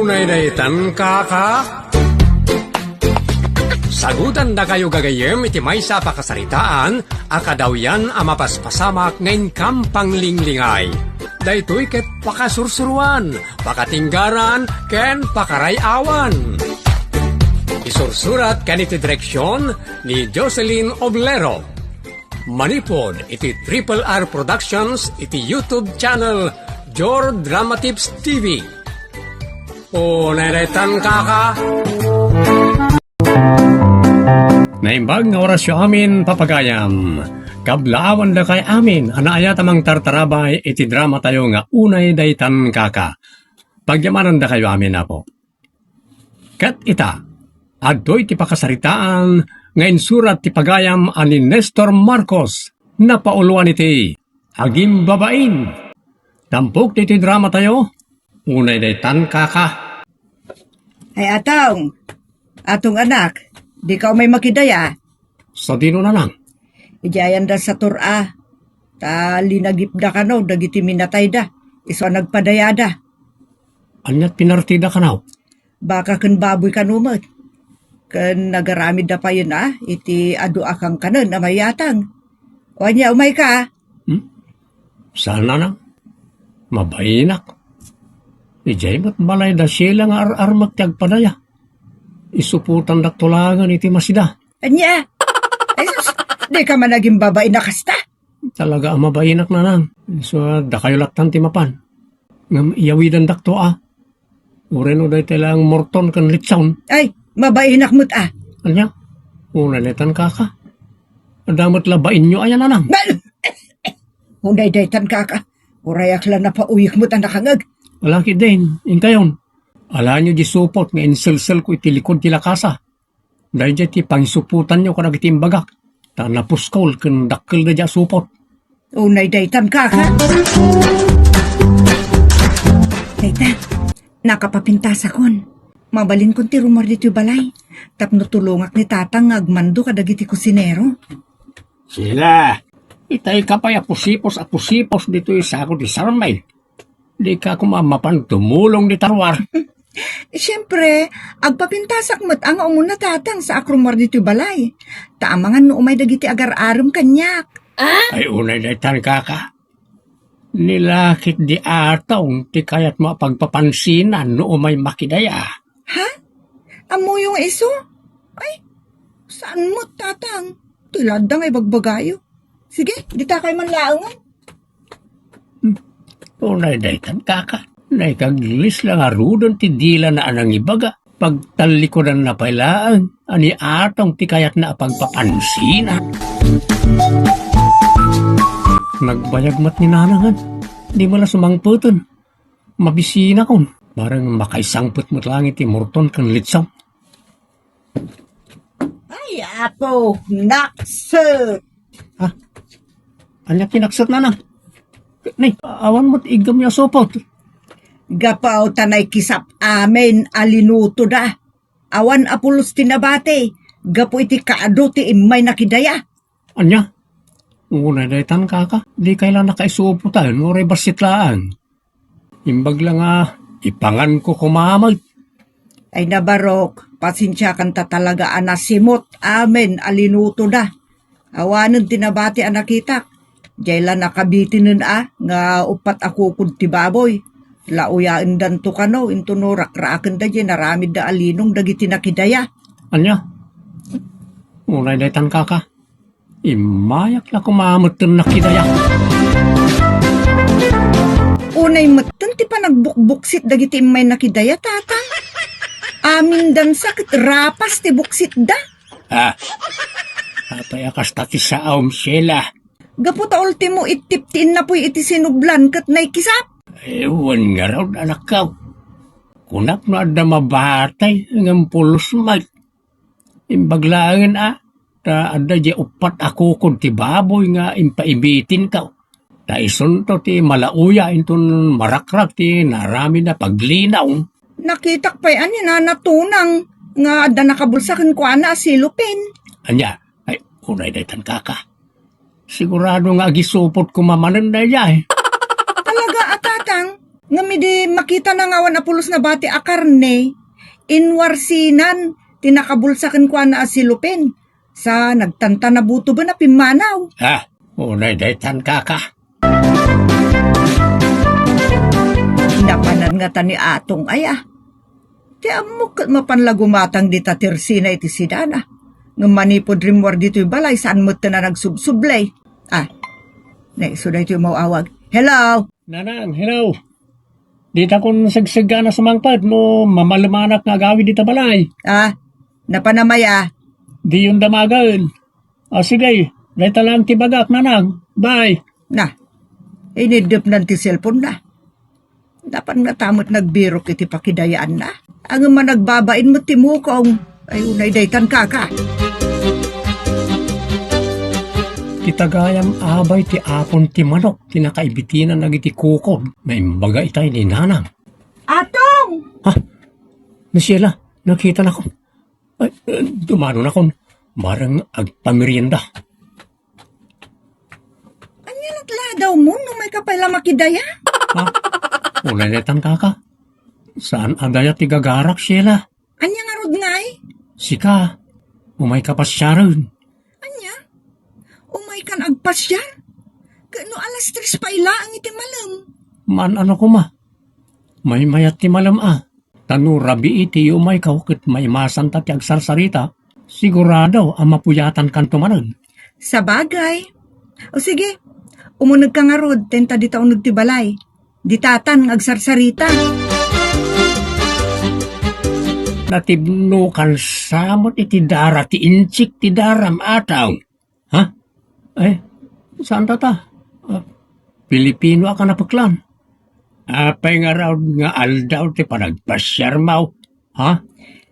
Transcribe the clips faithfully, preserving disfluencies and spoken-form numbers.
Unay daytan, kaka? Sagutandakayo gagayyem iti maysa a pakasaritaan a kadawyan a mapaspasamak nga inkam panglinglingay. Daytoy ket pakasursuruan, pakatinggaran, ken pakaray-awan. Isursurat ken iti direksyon ni Jocelyn Oblero. Manipud iti Triple R Productions iti YouTube channel Jor Drama Tips T V. Unay daytan, kaka. Naimbag nga orasyo amin, papagayam. Kablaawandakay amin a naayat a mangtartarabay iti dramatayo nga Unay daytan, kaka. Pagyamanandakayo amin, Apo. Ket ita, adtoy ti pakasaritaan nga insurat ti pagayam a ni Nestor Marcos, napauluan iti Agimbabain. Tampok ditoy dramatayo, unay daytan, kaka. Ay, Atong. Atong, anak, dika umay makidaya. Sadino, nanang? Idiay anda sa tur-a. Ta linagipda kano dagiti minatayda, isu a nagpadayada. Ania't pinartida kano? Baka ken baboy kano met. Ken nagaramidda payen a iti adu a kankanen a mayatang. O ania, umayka? Hmm? Saan, nanang? Mabainak. Idiay met balay da Sheila nga ar-armek ti agpadaya. Isupotandakto laengen iti masida. Ania? Ay sus, dika man agimbabain a kasta? Talaga a mabainak, nanang. Isu a dakayo lattan ti mapan. Ngem iyawidandakto a. Uray no daytoy laeng murton ken litson. Ay, mabainak met a. Ania? Unay daytan, kaka. Adda met la bainyo aya, nanang? Unay daytan, kaka. Urayak la napauyek met a nakangeg. Ala ketdin, inkayon. Alaenyo diay supot nga inselselko iti likod ti lakasa. Daydiay ti pangisupotanyo kadagiti imbagak, ta napuskol ken dakkel daydiay a supot. Unay daytan, kaka. Dayta, nakapapintasakon. Mabalinkon ti rummuar ditoy balay. Tapno tulongak ni Tatang nga agmando kadagiti kusinero. Sheila, itayka pay a pusipos a pusipos ditoy sako ti sarmay. Dika koma mapan tumulong dita ruar. Siempre, agpapintasak met a nga umuna, Tatang, sa akrumar ditoy balay. Ta amangan no umay dagiti agar-arem kaniak. Ay, unay daytan, kaka. Ni la ketdi Atong ti kayatmo a pagpapansinan no umay makidaya. Ha? Ammoyo nga isu? Ay, saan met, Tatang? Ti la adda nga ibagbagayo. Sige, ditakay man laengen. Hmm. Unay daytan, kaka. Naikaglis la ngaruden ti dilana a nangibaga. Pagtallikudanna pay laeng a ni Atong ti kayatna a pagpapansinan. Nagbayag met ni Nanangen. Di man la sumangpeten. Mabisinakon. Bareng makaisangpet met laeng iti murton ken litson. Ay, Apo, nakset! Ha? Ania ti nakset, Nanang? Ni, awan met iggam nga supot. Gapu ta naikisap amin a linutoda. Awan a pulos ti nabati, gapu iti kaadu ti immay nakidaya. Ania? Unay daytan, kaka. Dikay la nakaisupotan, uray bassit laeng. Imbag la nga, ipanganko koma met. Ay, nabarok, pasensiakan ta talaga a nasimot amin a linutoda. Awanen ti nabati a nakitak. Diay la nakabitinen a nga uppat a kukod ti baboy. Lauyaendanto kano, intono rakraakenda diay naramidda a linong dagiti nakidaya. Ania? Unay daytan, kaka. Immayak la koma metten nakidaya. Unay metten ti panagbukbuksit dagiti immay nakidaya, Tatang. Amindansa ket rapas ti buksitda. Ah, apay a kasta ti saom, Sheila? Gapu ta ultimo ittip ti innapuy iti sinublan ket naikisap. Ewan ngarud, anakko. Kunak no adda mabati, ngem pulos met. Imbag laengen a, ta adda diay uppat a kukod ti baboy nga impaibitinko. Ta isunto ti malauya inton marakrak ti naaramid a paglinaw. Nakitak pay a ni Nana Tunang nga adda nakabulsa kenkuana a silupin. Ania? Ay, unay daytan, kaka. Sigurado nga agisupot koma manen daydiay. Talaga a, Tatang? Ngem idi makitana nga awan a pulos nabati a karne, inwarsinan ti nakabulsa kenkuana a silopen. Sa nagtantanabutoben a pimmanaw. Ah, unay daytan, kaka. Napanan ngata ni Atong aya. Ti ammok ket mapan la gumatang dita tersina iti sidana. Ngem manipud rimmuar ditoy balay, saan metten a nagsubsublay. Ah, naisu daytoy maawag. Hello? Nanang, hello. Ditakon segsegana sumangpet no mamalemanak nga agawid dita balay. Ah, napanam aya? Diyon damagen. Ah, sige, dayta lang ti bagak, nanang. Bye. Na, iniddepnan ti cellphone na. Napan ngata met nagbirok iti pakidayaanna. Ngem a nagbabain met ti mukong. Ay, unay daytan, kaka. Ti tagayam abay ti apon ti manok ti nakaibitinan dagiti kukon. Naimbaga itay ni nanang. Atong! Ha? Ni Sheila, nakitanakon. Ay, eh, dumanonakon. Bareng agpamerienda. Ania lat la daw mo no umay ka pay la makidaya? Ha? Unay daytan, kaka. Saan a daya ti gagarak, Sheila? Ania ngarud ngay? Sika, umay ka pasiaren. Ania? Umay kan agpasiar? Ket no alas tres pay laeng iti malem? Maan-ano koma? Maymayat ti malem a. Ta no rabii ti iumaykaw ket maimasanta ti agsarsarita, sigurado a mapuyatankanto manen. Sabagay. O sige, umunegka ngarud, ta inta dita uneg ti balay. Ditatan nga agsarsarita. Natibnokan sa met iti dara ti inchik ti daram, Atong. Ha? Eh, saan tata? Ah, Pilipino a kanapeklan. Apay ngarud nga aldaw ti panagpasiarmo? Ha?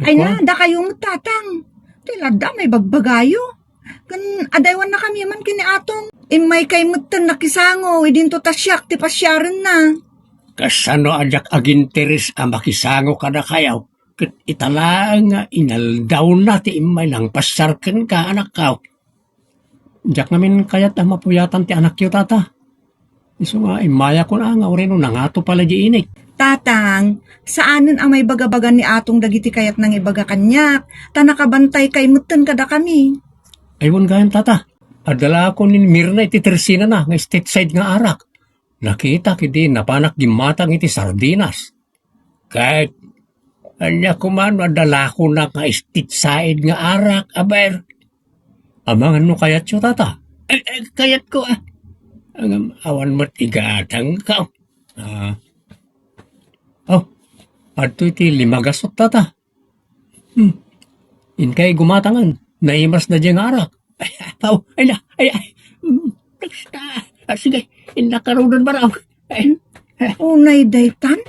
Ay na, dakayo met, Tatang. Ti ladda may bagbagayo. Ken adaywannakami man ken ni Atong. Immaykay metten nakisango, idinto ta siak ti pasiarenna. Kasano a diak aginteres a makisango kadakayo? Ket ita laeng nga inaldawna ti immay nangpasiar kenka, anakko. Diak ngamin kayat a mapuyatan ti anakyo, tata. Isu nga immayakon a nga ureno nangato pay la di inik. Tatang, saanen a maibagabaga ni Atong dagiti kayatna nga ibaga kaniak, ta nakabantaykay metten kadakami. Ay, wen gayam, tata. Adda lakon ni Mirna iti tersinana nga state side nga arak. Nakitak idi napanak gimmatang iti sardinas. Ket ania koma no adda lakonak nga state side nga arak, aber? Amangan no kayatyo, tata. Ay, ay, kayatko, ah. Ngem awan met igatangko. Ah. Oh, adtoy ti limagasot, tata. Hmm. Inkay gumatangan, naimasda diay nga arak. Ay, apaw, ay na, ay, ay. Hmm. Ah, sige, innak ngaruden, barang. Ay. Unay daytan,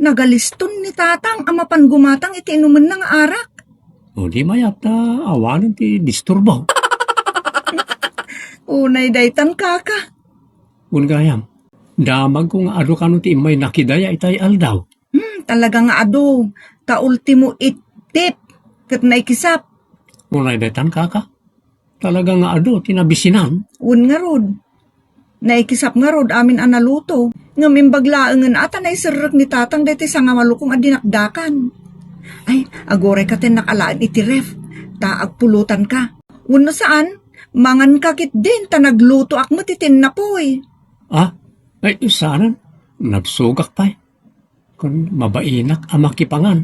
nagaliston ni Tatang a mapan gumatang iti inumenna nga arak. O di mayat ta awanen ti disturbo. Unay daytan, kaka. Wen gayam, damagko nga adu kano ti immay nakidaya itay aldaw. Hmm, talaga nga adu. Ta ultimo ittip ket naikisap. Unay daytan, kaka. Talaga nga adu ti nabisinan. Wen ngarud. Naikisap ngarud amin a naluto. Ngem imbag laengen a ta naiserrek ni Tatang daytoy sangamalukong a dinakdakan. Ay, aguray ka ten nakalaen iti ref. Ta agpulutan ka. Wenno saan, mangan ka ketdin ta naglutoak met iti innapoy. Ah, ay, saanen. Nabsogak pay. Kun mabainak a makipangan,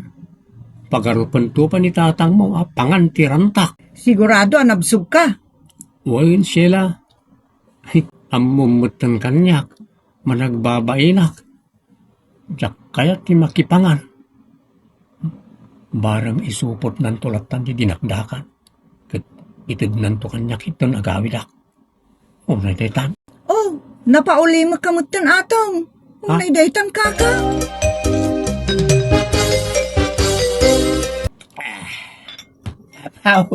pagarupento pay ni tatangmo a pangan ti rantak. Sigurado a nabsog ka. Wen, Sheila. Ammom metten kaniak, managbabainak. Diak kayat ti makipangan. Bareng isupotnanto lattan ti dinakdakan, ket itednanto kaniak inton agawidak. Unay daytan. Oh, napaulimek ka metten, Atong. Ha? Unay daytan, kaka. Aw,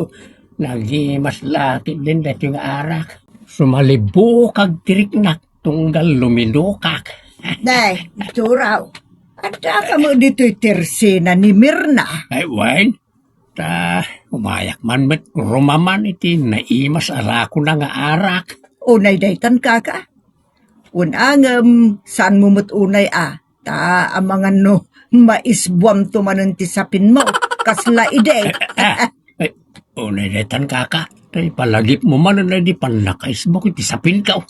nagimas la ketdin daytoy nga arak. Sumalibukag ti riknak tunggal luminukak. Day, Turaw, adda ka mo ditoy tersena ni Mirna? Ay, wen. Ta, umayak man met rumaman iti naimas a lakona nga arak. Unay daytan, kaka. Wen, ngem, saan mo met unay a? Ta amangan no maisbuamto manen ti sapinmo. Kasla idi. Eh, eh, eh. Ay, unay daytan, kaka. Tay palagipmo manen ay di pannakaisbuk iti sapinko.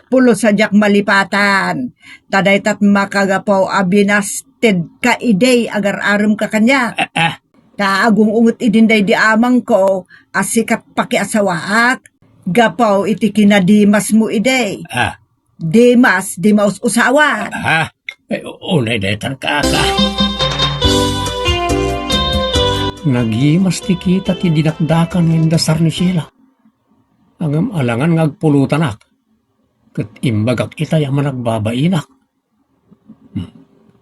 Pulos a diak malipatan. Ta daytat makagapu a binastedka idi agar-aremka kaniak. Eh, eh. Ta agung-unget idin daydi amangko a sikat pakiasawaak gapu iti kinadimasmo idi. Ah. Dimas, di maus-usawan. Ah, eh, unay daytan, kaka. Nagimas ti kita ti dinakdakan nga indasar ni Sheila. Ngem alangan nga agpulutanak. Ket imbagak itay a managbabainak. Hmm.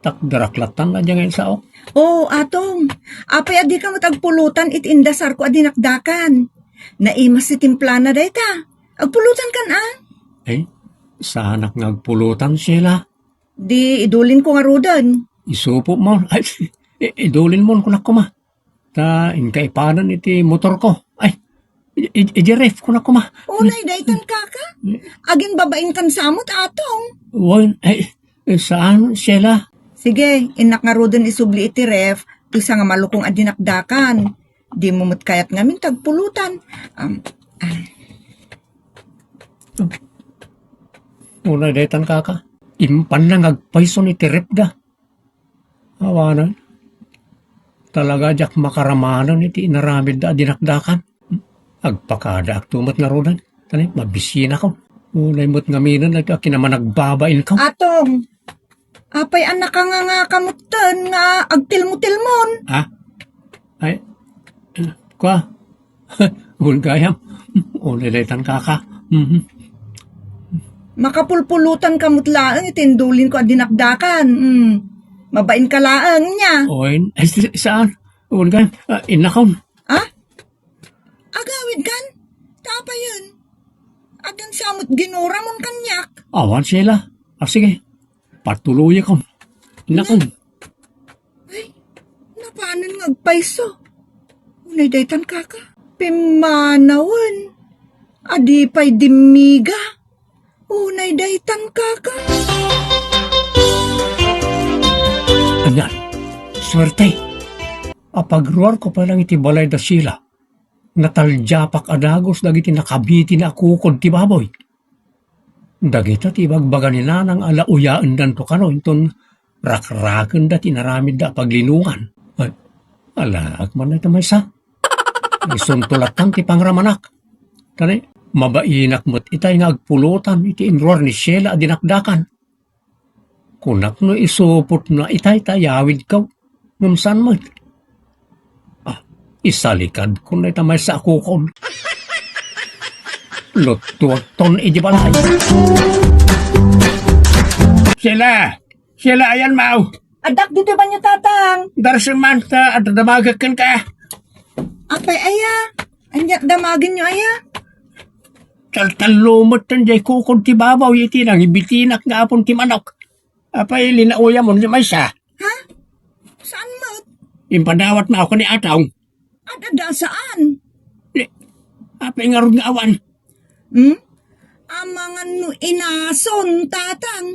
Takderak lattan nga diay nga insaok. Oh, Atong. Apay a dika met agpulutan iti indasarko a dinakdakan? Naimas ti timplana dayta. Agpulutan kan, a? Eh, saanak nga agpulutan, Sheila. Di idulinko ngaruden. Isupo mo. Ay, i-, idulinmon kunak koma. Ta inka ipanen iti motorko. Ay, i-, i-, iti ref kunak koma. Unay daytan, kaka? Agin babain kan samot, Atong. Wen, ay, eh, saan, Sheila? Sige, innak ngaruden isubli iti ref, ti sa nga malukong a dinakdakan. Dimo met kayat ngamin ti agpulutan. Um, ah. Unay daytan, kaka. Impanna nga agpayson iti ref da. Awanen. Talaga diak makaramanen iti inaramidda a dinakdakan. Agpakadaakto met ngaruden. Tani, mabisinakon. Unay met ngaminen daytoy a kinamanagbabainko. Atong, apay a nakangangaka metten nga agtilmotilmon? Ha? Ay, eh, kua? Wen gayam. Unay daytan, kaka. Mhm. Makapulpulutanka met laeng iti indulinko a dinakdakan. Mm. Mabainka laeng, nia? Wen, ay, s-, saan? Wen gayam. Ah, innakon. Ah? Agawidkan? Ta apayen? Addan sa met ginuramon kaniak. Awan, Sheila. Ah, sige. Patuloyakon. Innakon. Ay, napanen nga agpayso. Unay daytan, kaka. Pimmanawen. Adi pay dimmiga. Unay daytan, kaka. Anian, suerte. Apagruarko pay laeng iti balay da Sheila. Nataldiapak a dagus dagiti nakabitin a kukod ti baboy. Dagita ti ibagbaga ni Nanang a lauyaendanto kano inton rakrakenda ti inaramidda a paglinongan. Ay, alaak man ita maysa. Isunto lattan ti pangramanak. Tani, mabainak met itay nga agpulutan iti inruar ni Sheila a dinakdakan. Kunak no isupotna itay ta ayawidko. Ngem saan met? Ah, isalikadko na ita maysa a kukod. Luttuagton iti balay. Sheila! Sheila, ayan, maw! Addak ditoy banyo, Tatang. Darsi man ta, adda damagek kenka. Apay aya? Ania ti damagenyo aya? Taltallo met ten jay kukod ti baboy iti nangibitinak nga apon ti manok. Apay, linauyamon nga maysa? Ha? Saan met? Impadawat maw ken ni Atong. Adda saan? Ni, apay ngarud nga awan? Hmm? Amangan no inason, Tatang.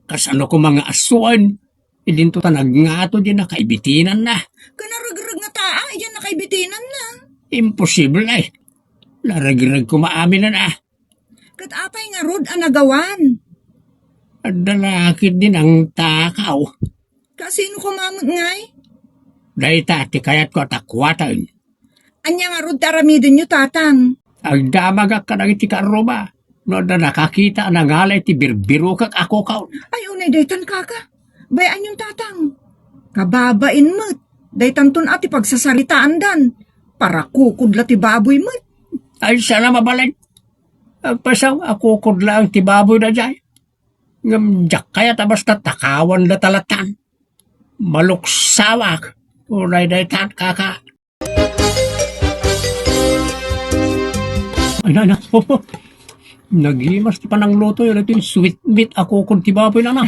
Kasano koma nga asuen? Idinto ta nagngato diay nakaibitinanna. Kanaregreg nga taa, idiay nakaibitinanna. Imposible. Naregreg koma aminen a. Ket apay ngarud a nagawan? Adda la ketdi nangtakaw. Kasino koma met ngay? Dayta ti kayatko a takuaten. Ania ngarud ti aramidenyo, Tatang? Agdamagak kadagiti kaarruba. No adda nakakita a nangala iti birbirokek a kukaon. Ay, unay daytan, kaka. Bay-anyon, Tatang. Kababain met. Daytanton a ti pagsasaritaandan. Parakukod la ti baboy met. Ay, saan a mabalin? Agpasaw a kukod laeng ti baboy daydiay. Ngem diak kayat a basta takawan data lattan. Maluksawak. Unay daytan, kaka. Ay, na, na. Nagimas ti panangluto, yun ito yung sweet meat a kukod ti baboy, nana.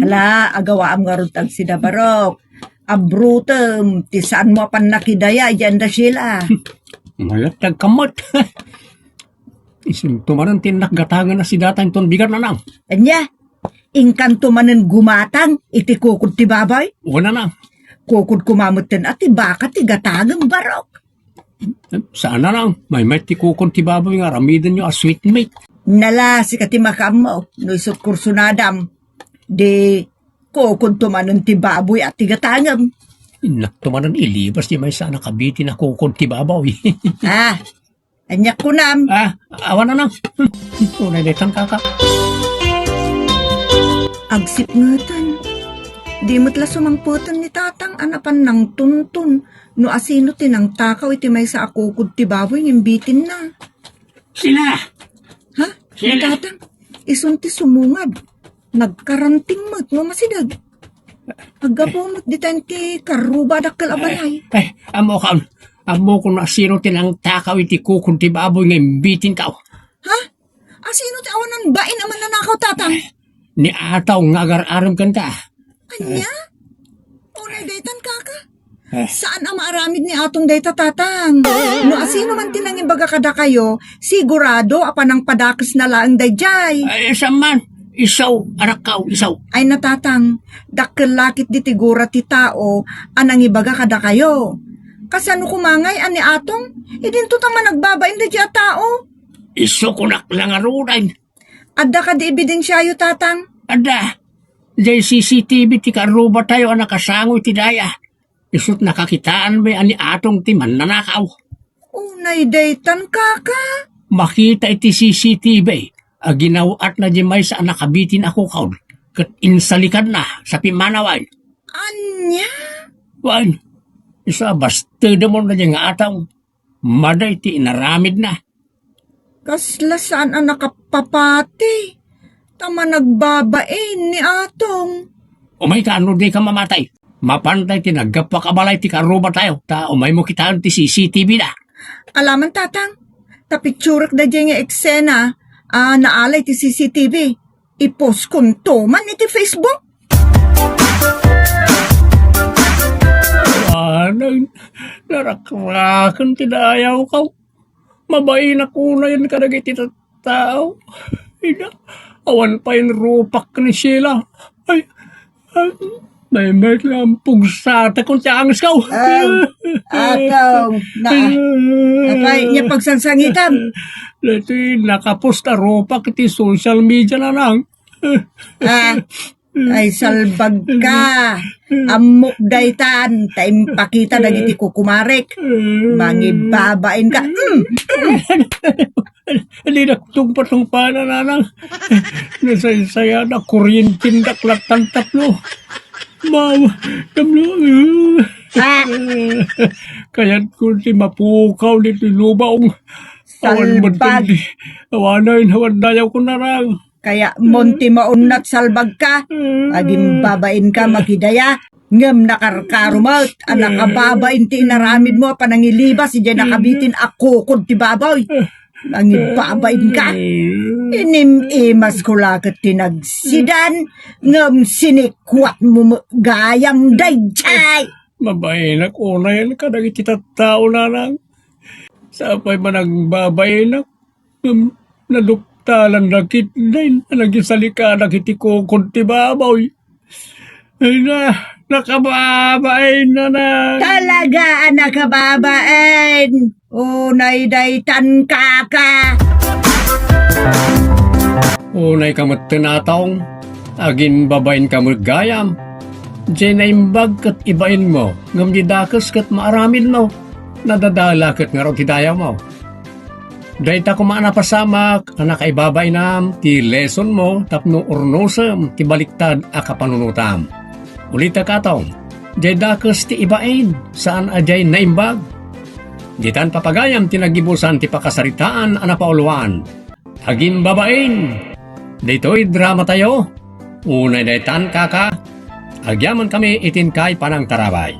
Ala, agawaam ngarud ti agsida, Barok. Abrutem, ti saanmo a pannakidaya, diyan da sila. Mayat ti agkamot. Isunto manen ti innak gatagen a sidata inton bigat, nanang. Anya? Inkanto manen gumatang iti kukod ti baboy. Wen, nanang. Kukod koma metten a ti baka ti gatangem, barok. Saan, nanang. Maymay ti kukod ti baboy nga aramidenyo a sweet meat. Nala, sika ti makaammo. No isu kursunadam, di kukodto manen ti baboy a ti gatangem. Innakto manen ilibas ti maysa a nakabitin a kukod ti baboy. Ah, aniak kunam. Ah, awan, nanang. Unay daytan, kaka. Agsipngeten. Di met la sumangpeten ni tatang a napan nangtuntun no asino ti nangtakaw iti maysa a kukod ti baboy nga imbitinna. Sila! Ha? Sila! Ni tatang, isun ti sumungad. Nagkaranting met no masideg. Aggapu met ditan ti karruba a dakkel a balay. Eh, eh, ammokon. Ammokon no asino ti nangtakaw iti kukod ti baboy nga imbitinkaw. Ha? Asino ti awanan bain a mannanakaw, tatang? Ni Atong nga agar-arem kenka. Ania? Unay daytan, kaka? Eh. Saan a maaramid ni Atong dayta, tatang? No asino man ti nangibaga kadakayo, sigurado a panangpadakesna laeng daydiay. Ay, saan man? Isu, anakkaw, isu. Ay, natatang, dakkel la ketdi ti gura ti tao a nangibaga kadakayo. Kasano koma ngay a ni Atong? Idinto ta managbabain daydiay a tao. Isu kunak la ngaruden. Adda kadi ebidensiayo, tatang? Adda. Jay C C T V ti karrubatayo a nakasango iti daya. Isut' nakakitaanmi a ni Atong ti mannanakaw. Unay daytan, kaka? Makita iti C C T V a ginaw-atna di maysa a nakabitin a kukod ket insalikadna sa pimmanawen. Ania? Wen, isu a bastedemon daydiay nga Atong. Madi ti inaramidna. Kasla saan a nakapapati, ta managbabain ni Atong. Umayka no dika mamatay. Mapantay ti naggapuak a balay ti karrubatayo, ta umaymo kitaen ti C C T V da. Alaman, tatang, ta picturek daydiay nga eksena a naala iti C C T V. Iposkonto man iti Facebook. Anan, narakraken ti dayawko. Mabainak unayen kadagiti tattao. Ida, awan pay rupak ni Sheila. Ay, ay, may, may lampog sa takon ti angesko. Ah, Atong, na, apay, nia pagsansangitam. Daytoy nakapost a rupak iti social media, nanang. Ah, ay, salbag ka. Ammok daytan, ta impakita dagiti kukumarek. Mangibabain ka. Mm. Di naktungpatungpana, nanang. Nasaysaya na kuryente dak lattan tapno. Mama, tapno. Ah. Kayat ko ti mapukaw ditoy lubong. Awan Salbag. Awanay, awan dayaw ko narang. Kaya, Monte Maunat, salbag ka. Agimbabain ka, makidaya. Ngem nakarkaro met a nakababain ti inaramid mo a panangilibas idiay nakabitin a kukod ti baboy. Mangibabain ka. Inim-imas ko la ket ti nagsidan, ngem sinikwat mo met gayam daydiay. Mabainak unayen kadagiti tattao, nanang. Sapay managbabain. Ngem naduktalan da ketdin a nagisalikadak iti kukod ti baboy. Ay na, nakababain na na. Talaga a nakababain. Unay daytan, kaka. Unay ka met, Atong. Agimbabain ka met gayam. Diay naimbag ket ibain mo, ngem di dakes ket maaramid mo. Nadadala ket ngarud ti dayaw mo. Dayta koma a napasamak a nakaibabainam ti lesson mo tapno urnosem ti baliktad a kapanunotam. Ulitek, Atong, diay dakes ti ibain, saan a diay naimbag. Ditan papagayam ti nagibusan ti pakasaritaan a napauluan. Agimbabain! Ditoy drama tayo. Unay daytan, kaka, agyaman kami iti inkay panangtarabay.